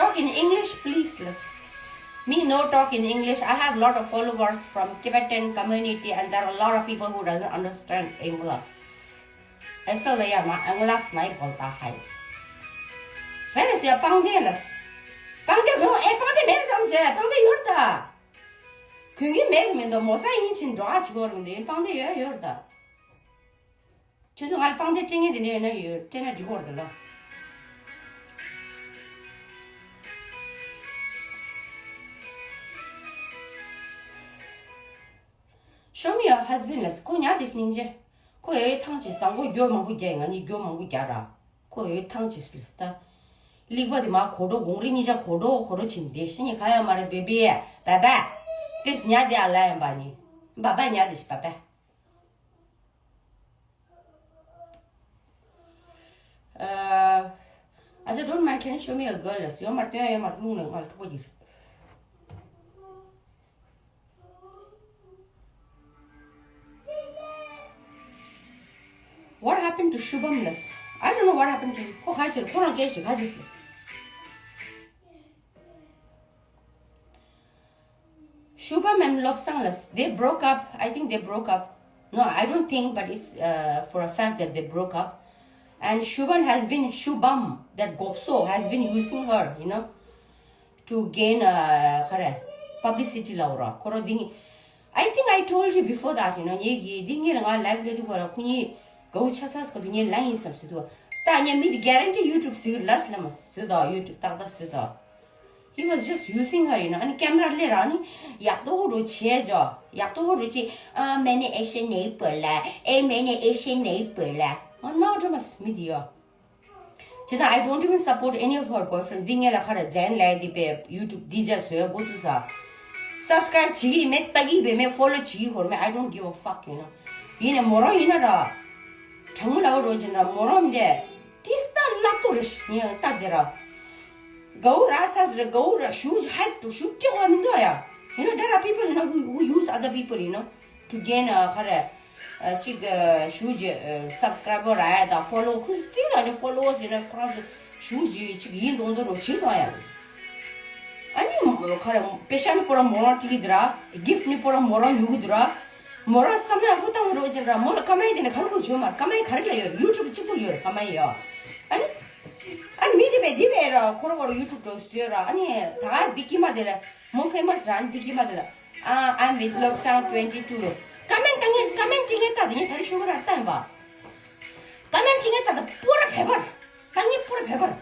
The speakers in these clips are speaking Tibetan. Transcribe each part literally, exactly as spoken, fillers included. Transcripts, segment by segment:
Talk in English, please, ལགས། Me no talk in English. I have lot of followers from Tibetan community, and there are a lot of people who doesn't understand English. ཨེ་སོ་ལ་ཡ་མ་ཨང་ལགས་ནའི་བོལ་ཏ་ཧའི། བེ་རེ་སི་ཡ་པང་དེ་ལགས། པང་དེ་གོ་ཨེ་པང་དེ་མེད་བསམ་ཟེར། པང་དེ་ཡོད་ད། གོན་གི་མེད་མི་འདུག་མོ་ས་ཡིན་ཕྱིན་འགྲོ་ཨ་ཆི་གོ་རུང་དེ་པང་དེ་ཡོད་ཡོད་ད། ཁྱོད་ཚོ་ང་ལ་པང་གདན་སྤྲད་མཁན་དེ་འདྲ་ཡོད་ན་ཡོད། སྤྲད་ན་འགྲིག་གི་རེད་ལ། Show me your husband ལགས། ཁོ་ཉལ་ཏེ་སྙིང་རྗེ། ཁོ་ཡོད་ཐང་ཆད་དང་ཁོ་རྒྱོ་མང་པོ་རྒྱག་ང་གཉིས་རྒྱོ་མང་པོ་རྒྱག་ར། ཁོ་ཡོད་ཐང་ཆད་ལགས་ད། ལིག་པ་དེ་མ་གོ་འགྲོ་གོང་རེ་གཉིས་ཆ་གོ་འགྲོ་གོ་འགྲོ་ཕྱིན་དེ་ཤི་ནི་ཁ་ཡ་མ་རེད། བེ་བེ་བེ་བེ། ཏེས་ཉལ་ཏེ་ཨ་ལ་ཡ་བ་ནི། བ་བ་ཉལ་ཏེ་ཤི་བ་བ། Uh, I just don't mind. Can you show me a girl? ཡོད་མར་སྟོན་ཡོད་མར་རླུང་ནས་ང་ལ་ཐུག་པ་གྱིས། What happened to Shubham ལགས། I don't know what happened to him. ཁོ་ག་ཅིར་ཁོ་རང་སྐད་ཞིག་ག་ཅིག་ཟེར། Shubham and Lobsang, they broke up. I think they broke up. No, I don't think, but it's uh, for a fact that they broke up. And Shubham has been, Shubham, that Gopso, has been using her, you know, to gain uh, ཁ་རེ་publicity ལ་འོ་ར། ཁོ་ར་འདི་ངི- I think I told you before that, you know, ངེད་ཀྱི་འདི་ངེད་ལ་ང་live ལས་དུས་གོ་ར་ཁོ་གཉིས་དགའ་བོ་ཆ་ཚ་ཟེར་ག་དུས་ངེད་ལ་ཡིན་བསམ་ཟེར་དུས། ད་ངེད་མི་འདི་guarantee YouTube ཟེར་ལ་ཟེར་ལ་མ་ཟེར་ཟེར་དོ། YouTube ཏག་ཏག་ཟེར་དོ། He was just using her, you know. ཨ་ནི་camera ལས་ར་ནི་ཡག་ཏོ་རུ་བྱེད་ཇོ། ཡག་ཏོ་རུ་བྱེད། ཨ་मैंने ऐसे नहीं बोला, ए मैंने ऐसे नहीं बोला. ང་ནག་འགྲོ་མ་མི་དེ་ཡོ། ཇི་ལྟར་I don't even support any of her boyfriend. འདི་ངས་ལ་ཁ་ར་ཛན་ལས་འདི་པའི་YouTube འདི་ཇ་བཟོས་འགོ་ཚུགས་ས། Subscribe བྱེད་ཀྱི་མེད། ལྟ་གི་བས་མེད། Follow བྱེད་ཀྱི་ཧོར་མེད། I don't give a fuck, you know. ཡིན་ནས་མོ་རང་ཡིན་ན་ར། དྲང་མོ་ལ་འོ་རོ་ཅན་ར་མོ་རང་མི་འདས། དེ་ལྟ་ལག་ཏོ་རེ་ཞིག་ཡང་ལྟ་དེ་ར། དགའ་བོ་ར་ཚ་ཟེར་དགའ་བོ་ར་ཞུ་ཧེབ་ཏུ་ཞུ་སྐྱེ་བ་མི་འདུག་ཡ། You know, there are people, you know, who, who use other people, you know, to gain a ཁ་རེ་ཅིག་ཞུ་ཅི་subscriber ར་ཡ་ད་follow ཁུ་སི་ད་ནི་followers, you know, ཁོ་རང་ཚོ་ཞུ་ཅི་ཅིག་ཡིན་གཏོང་དུ་རོ་ཞིག་དང་ཡ། ཨ་ནི་ཁ་རེ་པེ་ཤ་ནི་པོ་ར་མོ་རང་ཏི་གི་དུ་ར། gift ནི་པོ་ར་མོ་རང་ཡུ་གི་དུ་ར། མོ་རང་བསམ་ན་ཡག་པོ་བཏང་རོགས་བྱེད་ར། མོ་ལ་ཀ་མའི་དེ་ནས་ག་རེ་གོ་བྱོས་མ། ཀ་མའི་ག་རེ་ལ་ཡོད། YouTube གཅིག་པུ་ཡོད་ར་ཀ་མའི་ཡོད། ཨ་ནི་ཨ་ནི་མི་དེ་བས་དེ་བས་ར་ཁོ་ར་ཁོ་ར་YouTube འགྲོ་བཟོས་ར། ཨ་ནི་ད་ག་འདི་ཀི་མ་དེ་ལ་མོ་famous ར། ཨ་ནི་འདི་ཀི་མ་དེ་ལ་ཨ་I'm with Lobsang twenty two ལོ། ཀ་མེན་ཏ་ངས་ཀ་མེན་ཏི་ངས་ད་དེ་ངས་ད་རེ་ཤོད་ག་ར་ལྟ་ཡིན་པ། ཀ་མེན་ཏི་ངས་ད་ད་པོ་ར་བེ་བར། ད་ངས་པོ་ར་བེ་བར།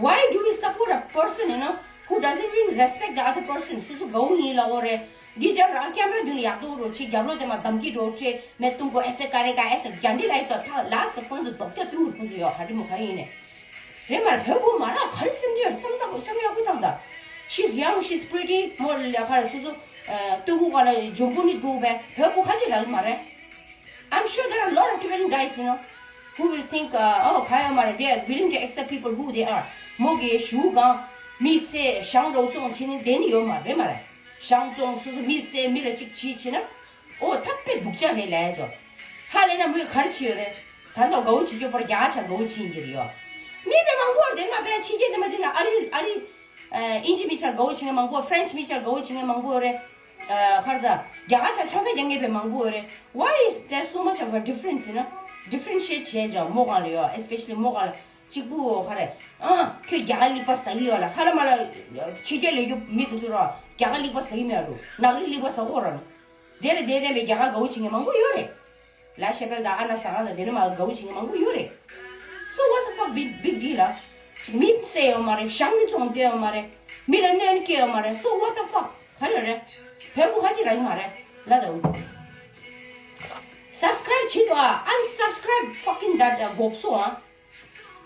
Why do we support a person, you know, who doesn't even respect the other person? སོ་སོ་གའུ་ཡིན་ལ་འོ་རེད། འདི་ཅར་རང་ཀེམ་ར་མདུན་ལ་ཡག་ཏོ་རོ་ཆི་རྒྱབ་ལོ་དེ་མ་དམ་གྱི་རོ་ཆེ་མེ་ཏུམ་གོ་ཨེ་སེ་ཀ་རེ་ཀ་ཨེ་སེ་རྒྱ་འདི་ལ་ཡི་ཏོ་ཐ་ལ་སི་ཁོང་ཚོ་དོག་ཀྱ་ཏུ་ཁོང་ཚོ་ཡོ་ཧ་རི་མོ་ཧ་རི་ཡིན་ནས། རེད་མར་བོད་པོ་མ་ར་ག་རེ་སེམས་ཁྲལ་བསམ་ཐག་བསམ་ཡག་པོ་བཏང་ད། She's young, she's pretty. མོ་ལ་ཁ་ར་སོ་སོ་ཏུ་གུ་ག་ལ་འཇོན་པོ་ནི་འདུག་བས་བོད་པོ་ཁ་ཅིག་རག་གི་མ་རེད། I'm sure there are a lot of Tibetan guys, you know, who will think, uh, oh, ཁ་ཡོད་མ་རེད། They are willing to accept people who they are. མོ་གི་ཞུ་གང་མི་སེ་ཞང་རོ་ཙོང་ཆེ་ནི་དེ་ནི་ཡོད་མ་རེད་མ་རེད། ཞང་ཙོང་སོ་སོ་མི་སེ་མི་ལ་ཅིག་ཆི་ཆེ་ན། ཨོ་ཐབས་པའི་སྡུག་ཅག་རེད་ལས་ཇོ། ཧ་ལས་ན་མོས་ག་རེ་བྱེད་ཡོད་རེད། ད་ལྟ་དགའ་བོ་བྱེད་རྒྱུ་པར་རྒྱ་ཆ་དགའ་བོ་བྱེད་ཡིན་གྱི་རེད་ཡོ། མི་དཔེ་མང་པོ་རེད་དེ་ན་དཔེ་ཕྱི་རྒྱལ་དེ་མ་དེ་ན་ཨ་རི་ཨ་རི། ཨིན་ཇི་མི་ཆ་དགའ་བོ་བྱེད་མཁན་མང་པོ། French མི་ཆ་དགའ་བོ་བྱེད་མཁན་མང་པོ་ཡོད་རེད། ཁར་ཚ་རྒྱ་གར་ཆ་ཆང་ས་རྒྱག་མཁན་དཔེ་མང་པོ་ཡོད་རེད། Why is there so much of a difference, you know? Differentiate བྱས་ཇོ་མོ་གང་ལ་ཡོ། Especially མོ་གང་ལ་གཅིག་པུ་ཁ་རེད། ཨ་ཁྱོད་རྒྱ་གར་ལིག་པ་ཟ་གི་ཡོད་ལ། ཧ་ལ་མ་ལ་ཕྱི་རྒྱལ་ལས་རྒྱུ་མི་དེ་ཚོ་ར་རྒྱ་གར་ལིག་པ་ཟ་གི་མེད་འགྲོ། ནག་རིགས་ལིག་པ་ཟ་གོ་ར་ནི། དེ་ལ་དེ་བསྟན་པའི་རྒྱ་གར་དགའ་བོ་བྱེད་མཁན་མང་པོ་ཡོད་རེད། ལ་ཤེ་པེལ་དང་ཨ་ན་ཟ་ཁང་དང་དེ་ནས་མ་དགའ་བོ་བྱེད་མཁན་མང་པོ་ཡོད་རེད། So what's the fuck big big deal ལ། ཅིག་མི་བསད་ཡོད་མ་རེད། ཞང་མི་བཙོང་སྟེ་ཡོད་མ་རེད། མི་ལ་གནོད་སྐྱེལ་ཡོད་མ་རེད། So what the fuck ག་རེ་རེད། བོད་པོ་ཁ་ཅིག་རག་གི་མ་རེད། ལ་ད་འུ། Subscribe བྱེད་དོ་ཨ། Unsubscribe fucking that uh, གོབ་སོ་ཨ།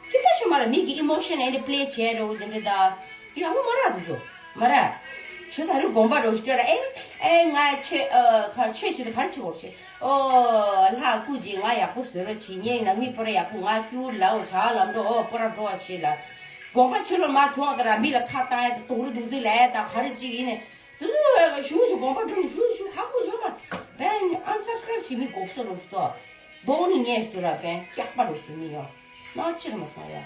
ཅི་ལྟ་ཞུ་མ་ར་མི་གི་emotion and play བྱས་རོ་དེ་འདྲ་ད། ཡག་པོ་མ་ར་འདུག་ཚོ། མ་ར། ཆུ་ད་རུ་དགོངས་པ་རོ་ཞིག་སྤྲད་ར་ཨེ། ཨེ་ང་ཆོས་ཨ་ཁ་ཆོས་ཞུ་ད་ག་རེ་བྱེད་དགོས་ཆེ། ཨོ་ལྷ་སྐུ་མཁྱེན་ང་ཡག་པོ་བཟོས་རོ་བྱེད་ངས་ནང་མི་པོ་ར་ཡག་པོ་ང་སྐྱུར་ལའོ་བྱ་ལམ་འགྲོ་ཨོ་པོ་ར་འགྲོ་བ་བྱེད་ལ། དགོངས་པ་ཕྱི་ལོ་མ་གྱོང་ད་ར་མི་ལ་ཁ་བཏང་ཡ་ད་དོག་རུ་འདུག་ཚེ་ལ་ཡ་ད་ག་རེ་ཅིག་ཡིན་ནས། དུ་ཞུ་ཞུ་དགོངས་པ་སྒྲུབ་ནས་ཞུ་ཞུ་ཧ་གོ་ཞུ་མ། བན་ཨན་སབ་སི་ཀ་རེབ་བྱེད་མི་དགོས་སོ་རོ་ཞུ་དོ། དོགས་ནི་ངས་ཞུ་ར་བན་སྐྱག་པ་རོ་ཞུ་མི་ཡོ། ན་ཕྱིར་མ་སོང་ཡ།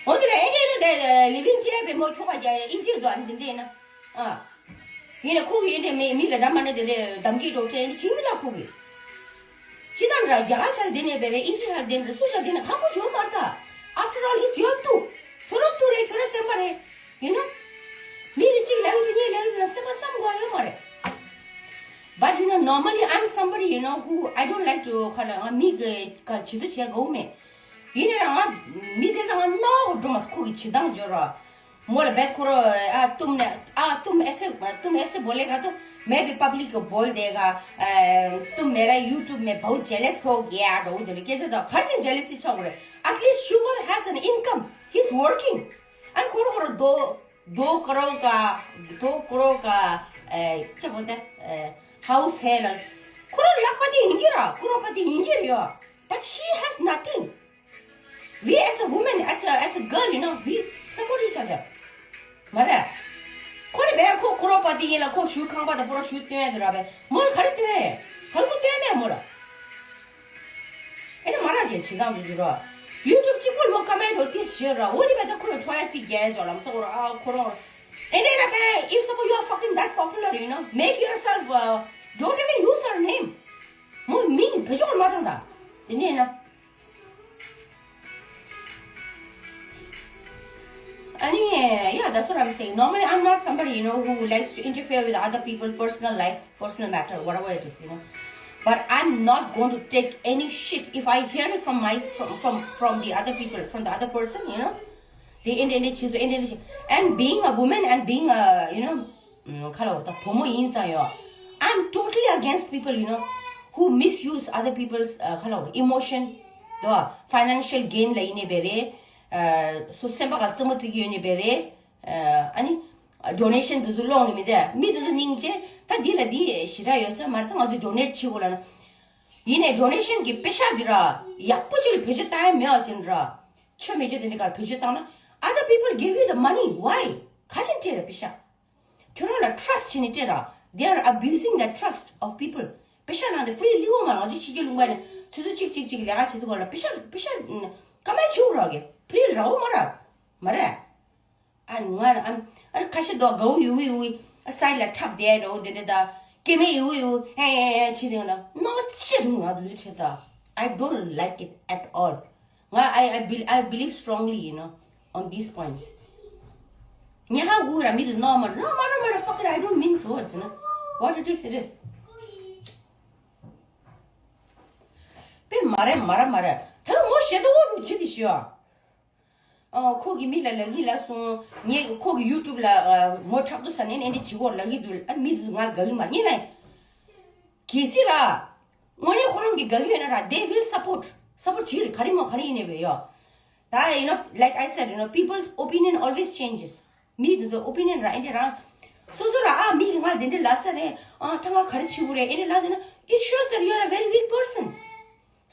འོ་དེ་ལ་ཨེ་འདྲས་ན་དེ་ལི་ཝིན་ཅི་ཡ་པའི་མོ་ཁྱོ་ག་རྒྱ་ཨིན་ཇིར་དོ་ཨ་ནི་དེ་འདྲས་ན། ཨ། ཡིན་ནས་ཁོ་གི་ཨེ་འདྲས་མི་མི་ལ་འདྲ་མ་འདྲ་དེ་འདྲས་གདམ་གྱི་འགྲོ་དྲན་འདི་བྱིང་མི་ལ་ཁོ་གི། ཅི་ལྟར་ར་རྒྱ་གར་ཆ་ལ་དེ་ནས་བེ་རེ་ཨིན་ཇི་ཆ་ལ་དེ་ནས་སུ་ཆ་དེ་ནས་ཁག་པོ་བྱུང་མ་རེད་ད། After all, it's your ཏུ། ཁྱོད་རང་ཏུ་རེད། ཁྱོད་རང་སེམས་པ་རེད། You know? མི་གི་གཅིག་ལབ་ཡོད་དུ་གཉིས་ལབ་ཡོད་དུ་ན་སེམས་པ་བསམ་དགོས་ཡོད་མ་རེད། But you know, normally I'm somebody, you know, who I don't like to ཁ་ལ་ང་མི་གི་ཀ་བྱེད་དུ་བྱེད་དགོས་མེད། ཡིན་ནའི་ར་ང་མི་དེ་ཚོ་ང་ནོག་འགྲོ་མ་ཁོ་གི་བྱེད་སྟངས་འཇོར་ར། मोला बेहद खोरो आ तुमने आ तुम ऐसे तुम ऐसे बोलेगा तो मैं भी पब्लिक को बोल देगा। तुम मेरा यूट्यूब में बहुत जेलस हो गया। तो उधर कैसे तो खर्च जेलसी चल रहे। At least Shubham has an income, he's working। And खोरो खोरो दो दो करोड़ का दो करोड़ का क्या बोलते हैं, हाउस है ना। खोरो लखपति हिंगी रहा, करोड़पति हिंगी रहा। But she has nothing। We as a woman, as a as a girl, you know, we support each other. མ་རེད། ཁོ་ནི་བས་ཁོ་ཁོ་རོ་པ་དེ་ཡིན་ལ་ཁོ་ཞུ་ཁང་པ་དང་པོ་ར་ཞུ་སྟོན་ཡ་དེ་ར་བས་མོ་ལ་ག་རེ་སྟོན་ཡ། ག་རེ་ཁོ་སྟོན་མེད་མོ་ལ། ཨེ་ནི་མ་ར་གྱེན་བྱེད་སྟངས་དུ་ཟེར་རོ། ཡུ་ཊུབ་གཅིག་པོ་ལ་མོ་ཀ་མེན་ཊི་འོ་དེ་ཞེས་ར་འོ་དེ་བས་ད་ཁོ་ཡ་ཁྲོ་ཡ་ཙིག་རྒྱལ་ཡ་ཅོག་ལ་མ་སོ་ར་ཨ་ཁོ་རོ། ཨེ་ནི་ར་བས་if suppose you are fucking that popular, you know, make yourself, uh, don't even use her name. མོ་མིང་བེད་སྤྱོད་མ་བཏང་ད། དེ་ནས་ན། ཨ་ནི། Yeah, that's what I'm saying. Normally, I'm not somebody, you know, who likes to interfere with other people's personal life, personal matter, whatever it is, you know. But I'm not going to take any shit if I hear it from my from from from the other people, from the other person, you know. The Indian, and being a woman and being a, you know, ཁ་ལ་བ་ད་བུ་མོ་ཡིན་ཙང་ཡོ། I'm totally against people, you know, who misuse other people's ཁ་ལ་བ་emotion. དོ་financial gain ལ་ཡིན་ནས་བེ་རེ། སོ་སེམས་པ་ག་རྩི་མོ་རྩི་གི་ཡོད་ནས་བེ་རེ། ཨ་ནི་donation དུ་ཚོ་སློང་ནས་མི་དེ་མི་དུ་ཚོ་སྙིང་རྗེ་ད་འདི་ལ་འདི་ཞི་དྲག་ཡོད་ས་མ་རེད། ད་ང་ཚོ་donate བྱེད་དགོས་ལ་ན། ཡིན་ནས་donation གི་པེ་ཤག་འདི་ར་ཡག་པོ་ཅིག་ལ་བེད་སྤྱོད་བཏང་ཡ་མེད་བ་ཅིན་ར། ཆོ་མེད་ཆོ་དེ་འདྲ་གར་བེད་སྤྱོད་བཏང་ན། Other people give you the money, why? ག་ཅིན་སྤྲད་ར་པེ་ཤག་ཁྱོད་རང་ལ་trust བྱས་ནས་སྤྲད་ར། They are abusing the trust of people. པེ་ཤག་ནང་དེ་free ལི་འོ་མ་ང་ཚོ་ཕྱི་རྒྱལ་ལུང་པ་ནས་ཚོད་ཚོད་གཅིག་གཅིག་གཅིག་ལས་ཀ་བྱེད་དུས་ག་ལ་པེ་ཤག་པེ་ཤག་ཀ་མ་ཆེ་བོ་རག་གི་free རག་འོ་མ་ར། མ་རེད། ཨ་ང་ར་ཨ་ཨ་ཁ་ཤས་དོ་དགའ་བོ་ཡུ་ཡུ་ཡུ་ཨ་སའི་ལ་འཁྲབ་བསྡད་འགྲོ་དེ་འདྲ་ད་སྐྱེ་མེད་ཡུ་ཡུ་ཧེ་ཧེ་ཧེ་བྱེད་དེ་ང་ལ་ནོ་ཅི་རུང་ང་དུ་ཚོ་ཁྲེ་ད། I don't like it at all. ང་I I be- I believe strongly, you know, on these points. ཉེ་ཧ་གུ་ར་མི་དུ་ནོ་མ་ནོ་མ་ནོ་མ་ནོ fuck it, I don't mean so, you know. What it is, it is. པེ་མ་རེད་མ་རེད་མ་རེད། ད་རུང་མོ་ཞེ་ད་འོ་རུ་ཆི་དི་ཤི་ཨ། ཨ་ཁོ་གི་མི་ལ་ལ་གི་ལ་སོང་ངས་ཁོ་གི་ཡུ་ཊུབ་ལ་ངོ་འཁྲབ་ཏུ་ས་ནས་ནས་འདི་བྱི་གོ་ལ་གི་དུ་ཨ་མི་དུ་ང་ལ་ག་གི་མ་ཉེ་ལ། གལ་སྲིད་ར། དངོས་གནས་ཁོ་རང་གི་དགའ་གི་ཡོད་ན་ར་they will support, support བྱེད་རེད། ག་རེ་མོ་ག་རེ་ཡིན་ནས་བས་ཡོ། ད་you know, like I said, you know, people's opinion always changes. མི་དེ་ཚོ་opinion ར་ཨེ་འདྲ་རང་། སོ་སོ་ར་ཨ་མི་གི་ང་དེ་འདྲ་ལ་ས་རེད། ཨ་ད་ང་ག་རེ་བྱེད་དགོས་རེད་ཨེ་འདྲ་ལ་ཟེར་ན། It shows that you are a very weak person.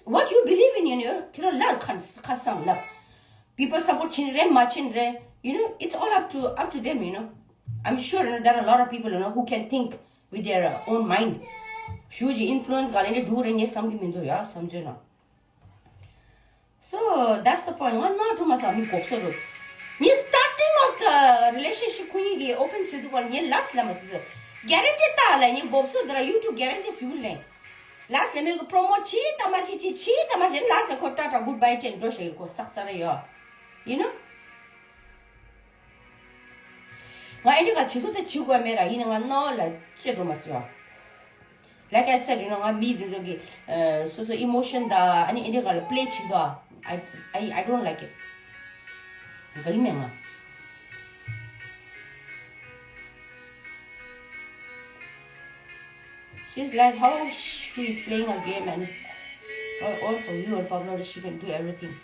What you believe in, you know, ཁྱོད་རང་ལ་ཁ་ཁ་སང་ལབ། People support བྱེད་རེད་མ་བྱེད་རེད། You know, it's all up to up to them, you know. I'm sure, you know, there are a lot of people, you know, who can think with their uh, own mind. ཞུ་ཅི་influence ག་ལེན་དེ་འགྲོ་རེ་ངས་བསམ་གི་མི་འདུག་ཡ་བསམ་ཚུལ་ན། So that's the point. ང་ནོ་ཀྲུ་མ་ས་མི་གོབ་སོ་རུ། ངས་starting of the relationship ཁོ་གཉིས་ཀྱི་open བྱེད་དུས་ག་ངས་last ལ་མ་ཟེར། guarantee ལྟ་ལ་ངས་གོབ་སོ་དེ་ར་YouTube guarantee ཟུག་ལེན། last ལ་མི་གི་promote བྱེད་ད་མ་བྱེད་བྱེད་བྱེད་ད་མ་བྱེད་last ལ་ཁོ་ཊ་ཊ་goodbye ཅན་འགྲོ་ཤེས་ཁོ་བསགས་ས་རེ་ཡོ། You know? ང་ཨེ་འདྲ་ག་བྱེད་ཐུབ་ད་བྱེད་དགོས་མེད་ར་ཡིན་ན་ང་ནོ་ལ་ཅེ་འགྲོ་མ་སོ། Like I said, you know, ང་མི་འདི་ཚོ་གི་སོ་སོ་emotion དང་ཨ་ནི་ཨེ་འདྲ་ག་ལ་play བྱེད་དོ། I I I don't like it. དགའ་གི་མེད་ང་། She's like how she is playing a game and all, all for you and Pablo, she can do everything.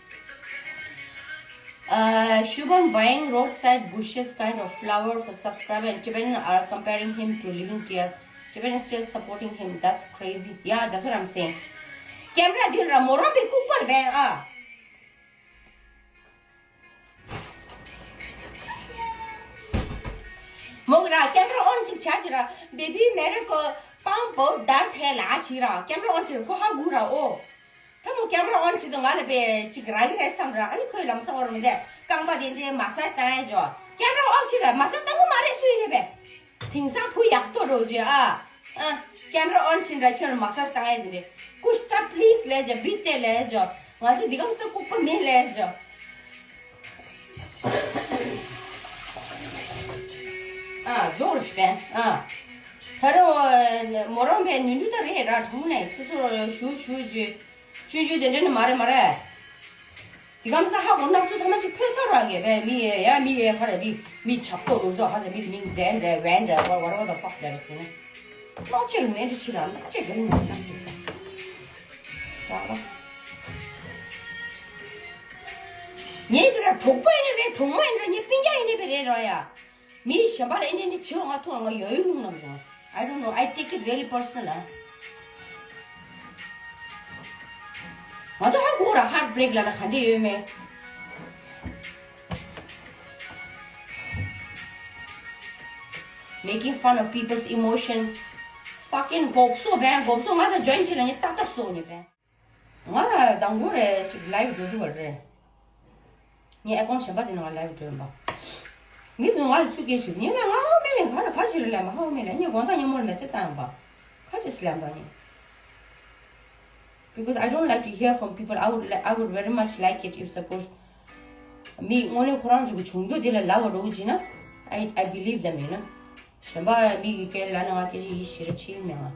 Uh, Shubham buying roadside bushes kind of flower for subscriber and Tibetan are comparing him to living tears. Tibetan still supporting him. That's crazy. Yeah, that's what I'm saying. Camera དེ་ར་མོ་རོ་བའི་ལྐུགས་པར་བས་ཨ། མོ་ར་camera on ཅིག་བྱ་ཅི་ར། baby मेरे को पाँव बहुत दर्द है ལ་ཅི་ར། camera on ཅི་ར་ཁོ་ཧ་གུ་ར་ཨོ། ད་མོ་ཀེམ་ར་ཨོན་བྱེད་དུས་ང་ལ་པའི་ཅིག་རག་གི་རེད་བསམ་ར། ཨ་ནི་ཁོས་ལམ་སང་བར་མི་འདས་རྐང་པ་དེ་འདྲའི་མ་སཱཇ་བཏང་ཡས་ཇོ། ཀེམ་ར་ཨོཕ་བྱེད་ལ་མ་སཱཇ་བཏང་གི་མ་རེད་སུ་ཡིན་རེད་པས། དེང་སང་བུ་ཡག་ཏོ་རོ་ཇོ་ཨ། ཨ། ཀེམ་ར་ཨོན་བྱེད་ར་ཁྱོད་ལ་མ་སཱཇ་བཏང་ཡས་དེ་རེད། ཀུཤ་ད་པི་ལིས་ལས་ཇོ། བི་ཏེ་ལས་ཇོ། ང་ཚོ་འདི་གམ་ས་ལྐུགས་པ་མེད་ལས་ཇོ། ཨ་ཇོ་རེ་སྤེན། ཨ། ད་རེ་མོ་རང་པའི་ནུས་འདུ་ད་རེད་ར། གྲོང་ནས་སོ་སོ་ཞུ་ཞུ་ཇུ། ཆུ་ཆུ་དེ་འདྲ་ནི་མ་རེད་མ་རེད། དེ་གམ་ས་ཧ་གོ་ནག་ཚོ་ཐ་མ་ཅིག་ཕོད་ཚར་ར་གས་པས། མི་ཡ་མི་ཡ་ཧ་ར་དི་མི་ཆབ་ཏོ་ལུར་དོ་ཧ་ས་མི་དི་མིང་ཛན་རེད་ཝན་རེད། what what what the fuck that is ཟེར་ནས། ལོག་ཅེར་ངན་འདྲ་ཕྱི་ར་ནག་ཅེ་གན་ནག་ནག་གི་ས། ས་ར། ངས་གི་ར་གྲོགས་པོ་ཡིན་ནི་རེད། གྲོགས་མོ་ཡིན་ནི་རེད། ངའི་སྤུན་ཀྱག་ཡིན་ནི་བས་རེད་ར་ཡ། མི་གཞན་པ་ལ་ཨེ་འདྲ་འདྲ་བྱེད་འོ་ང་ཐུག་ང་ཡོད་ཡོད་ལུང་ལ་འགྲོ། I don't know, I take it really personal. ང་ཚོ་ཧ་གོ་ར་heartbreak ལ་ལ་ག་འདྲ་ཡོད་མེད། Making fun of people's emotion. Fucking གོབ་སོ་བན་གོབ་སོ། ང་ཚ་join བྱེད་ལ་ནི་ཏག་ཏག་སོ་ནི་བན། ང་དང་པོ་རེད་ཅིག་live འགྲོ་རྒྱུ་བ་རེད། ངའི་account གཞན་པ་དེ་ནང་ང་live འགྲོ་ཡིན་པ། མི་དེ་ང་ལ་ཚུར་སྐད་ཆ་ངས་ལན་ང་ཧ་མེད་ལན་ག་ལ་ག་ཅི་ལ་ལན་པ་ཧ་མེད་ལན། ངས་དགོང་དག་ཉིན་མོ་ལ་message བཏང་ཡོང་པ། ག་ཅི་སི་ལན་པ་ནི། Because I don't like to hear from people. I would li- I would very much like it if suppose མི་དངོས་གནས་ཁོ་རང་ཚོ་གི་བྱུང་རྒྱུ་དེ་ལ་ལབ་པ་འགྲོ་གི་ཅིག་ན། I I believe them, you know. གཞན་པ་མི་གི་སྐད་ལ་ནི་ང་སྐད་ཆ་ཡིད་ཆེས་ར་ཆེ་གི་མེད་ང་།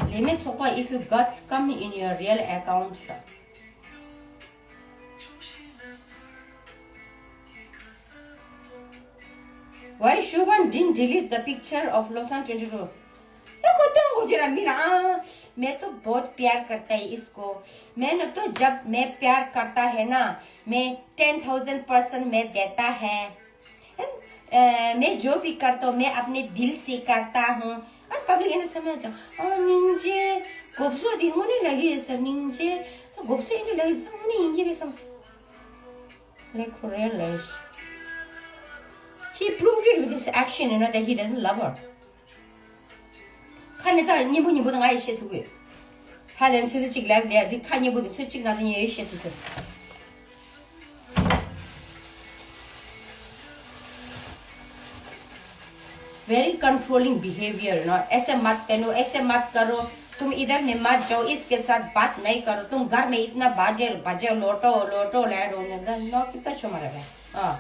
ལས་མེད་ཚོགས་པ། If you got scam in your real accounts, why Shubham didn't delete the picture of Lobsang twenty-two? ये को तो मुझे रमी ना। मैं तो बहुत प्यार करता है इसको। मैंने तो जब मैं प्यार करता है ना, मैं ten thousand percent मैं देता है। मैं जो भी करता हूँ मैं अपने दिल से करता हूँ। और public ने समझ जाओ। और निंजे गोपसो दी होने लगी है सर निंजे। तो गोपसो इंजे लगी सर होने इंजे रे सम। Like for real life. He proved it with his action, you know, that he doesn't love her. ཁ་ནས་ད་སྙན་པོ་སྙན་པོ་ད་ང་ཡི་བཤད་ཐུབ་གི། ཧ་ལན་ཚིག་ཚིག་ཅིག་ལབ་ལས་འདི་ཁ་སྙན་པོ་འདི་ཚོད་ཅིག་ན་ད་ངས་ཡི་བཤད་ཐུབ་ཐུབ། Very controlling behavior, you know. ऐसे मत पहनो, ऐसे मत करो। तुम इधर में मत जाओ, इसके साथ बात नहीं करो। तुम घर में इतना बाजे बजे लोटो लोटो ले रो ने। No, कितना शोर है। हाँ।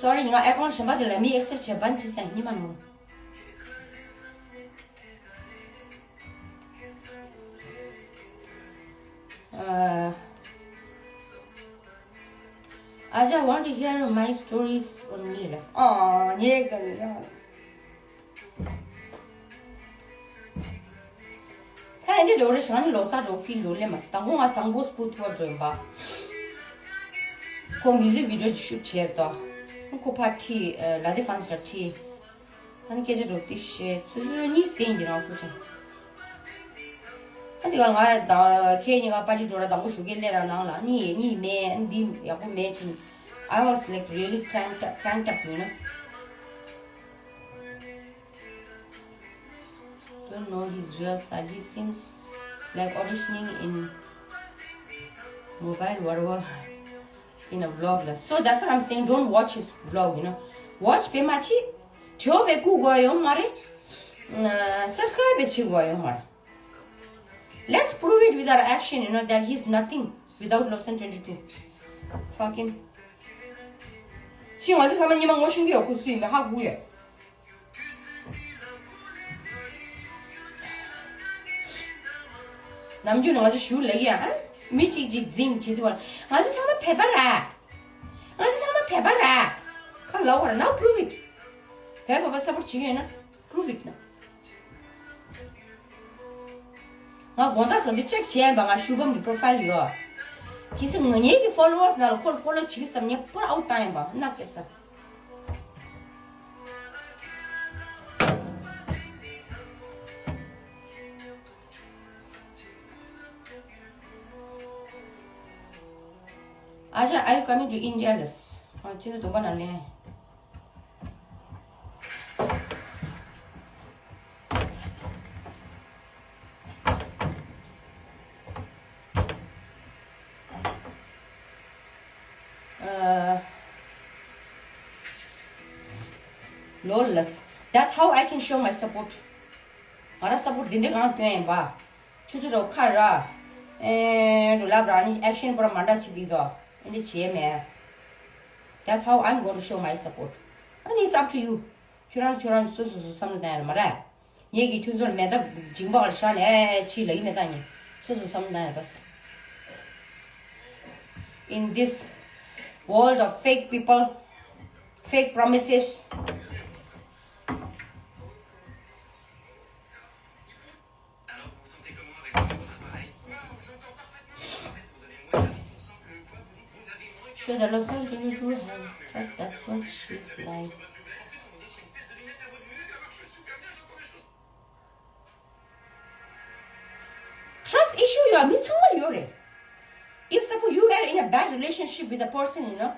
Sorry, ང་account གཞན་པ་དེ་ལ་མི་accept བྱེད་པ་ཅི་སེང་ཉི་མ་ནོ། Uh, I just want to hear my stories only. ཨ་ཉེ་ག་ཡ། ད་ཨེ་འདྲ་འགྲོ་རེ་ཞང་ནི་ལོ་ས་འགྲོ་ཕི་ལོ་ལེ་མ་སི་དང་པོ་ང་བཟང་པོ་སྤུ་ཐུ་བ་འགྲོ་ཡིན་པ། ཁོ་music video ཅིག་shoot བྱས་ཏོ། ཁོ་ཕར་ཁྲིད་ལ་དེ་ཧྥན་སི་ལ་ཁྲིད། ཨ་ནི་སྐད་ཆ་འགྲོ་ཏི་ཤེ་ཚུ་ཚུ་གཉིས་སྟེང་གི་རང་ཁུ་ཆེ། ཨ་འདི་ག་ང་ད་ཁྱེད་གཉིས་ཀ་པར་ཊི་འགྲོ་ར་དང་པོ་ཞུ་གེ་ལེ་ར་ནང་ལ་གཉིས་གཉིས་མེད་འདི་ཡག་པོ་མེད་ཕྱིན། I was like really cranked up, cranked up, you know. Don't know his real side. He seems like auditioning in mobile, whatever, in a vlog. So that's what I'm saying. Don't watch his vlog, you know. Watch བྱེད་མ་ཕྱི། བྲོ་བའི་ཀུ་གོ་ཡོང་མ་རེད། Subscribe བྱེད་དགོས་ཡོང་མ་རེད། Let's prove it with our action, you know, that he's nothing without Lobsang twenty-two. Fucking. ཕྱི་ང་ཚོ་ཚང་མ་ཉི་མ་ངོ་ཤེས་ཀྱི་ཡོད། ཁུ་སུ་ཡིན་མིན་ཧ་གོ་ཡོད། ནམ་རྒྱུན་ང་ཚོ་ཞུ་ལེ་ཡ། མི་གཅིག་གཅིག་འཛིང་བྱེད་དུས་བ། ང་ཚོ་ཚང་མ་བོད་པ་ར། ང་ཚོ་ཚང་མ་བོད་པ་ར། ཁ་ལོག་ར། Now prove it. བོད་པ་བ་support བྱེད་ཀྱི་ཡོད་ན་prove it ན། ང་དགོང་དག་ཟ་དུས་check བྱས་ཡིན་པ། ང་ཤུ་བམ་གྱི་profile ཡོད། གལ་སྲིད་ང་ངེད་ཀྱི་followers ནང་ལ་ཁོ་ལ་follow བྱེད་ཀྱི་བསམ་ནས་པར་out བཏང་ཡིན་པ་ན་སྐད་ས། Acha, are you coming to India? ལགས། ཨ། ཁྱེད་ཚོ་དུང་པ་ནང་ལེན། ཨ། ལོ་ལགས། That's how I can show my support. ང་རང་སཔོརཊ་འདི་འདྲ་གང་སྟོན་ཡིན་པ། ཆུ་ཚོད་རོ་ཁ་ར། ཨེ། རུ་ལབ་ར་ནི་ཨེག་ཤན་པོ་ར་མ་འདྲ་ཆི་དེ་དོ། ཨེ་འདྲ་བྱེད་མེད། That's how I'm going to show my support. And it's up to you. ཁྱོད་རང་ཁྱོད་རང་སོ་སོ་སོ་བསམ་བློ་བཏང་ཡ་ལ་མ་ར། ངེད་ཀྱི་ཁྱོད་ཚོར་མེ་མདའ་འཇིང་པ་ལ་བཞག་ནས་ཨེ་ཆི་ལ་ཡི་མེ་མདའ་ཉེ། སོ་སོ་བསམ་བློ་བཏང་ཡ་ལ་བས། In this world of fake people, fake promises. Should the lesson continue to have trust? That's what she's like. Trust issue ཡོད་མི་ཚང་མ་ཡོད་རེད། If suppose you were in a bad relationship with a person, you know,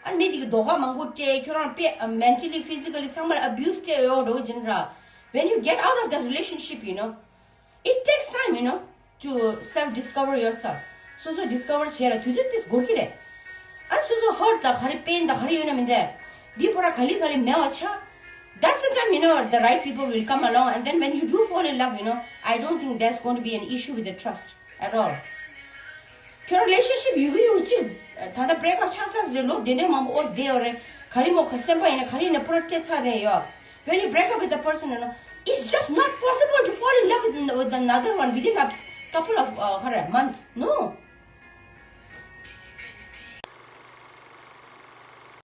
and མི་དེ་གི་དོ་ག་མང་པོ་སྤྲད། ཁྱོད་རང་དཔེ་mentally, physically ཚང་མར་abuse སྤྲད་ཡོད་འགྲོ་གི་ཡིན་ར། When you get out of that relationship, you know, it takes time, you know, to self discover yourself. སོ་སོ་discover བྱེད་ཡ་ལ་དུས་ཚོད་དེ་འགོར་གི་རེད། ཨ། སོ་སོ་hurt དང་ག་རེ་pain དང་ག་རེ་ཡོད་ན་མི་འདྲ། འདི་པོ་ར་ག་ལེ་ག་ལེ་མེད་པ་ཆགས། That's the time, you know, the right people will come along, and then when you do fall in love, you know, I don't think there's going to be an issue with the trust at all. ཁྱོད་རང་relationship ཡོད་གི་ཡོད་ཅིག་ད་ལྟ་break up ཆགས་ཚར་ཟེར། ལོ་དེ་འདྲའི་མང་པོ་ཨོ་བསྡད་ཡོད་རེད། ག་རེ་མོ་ག་སེམས་པ་ཡིན་ན་ག་རེ་ཡིན་ན་པུ་ར་སྤྲད་ཚར་རེད་ཡོད། When you break up with a person, you know, it's just not possible to fall in love with, with another one within a couple of, uh, ཧ་ར་months. No.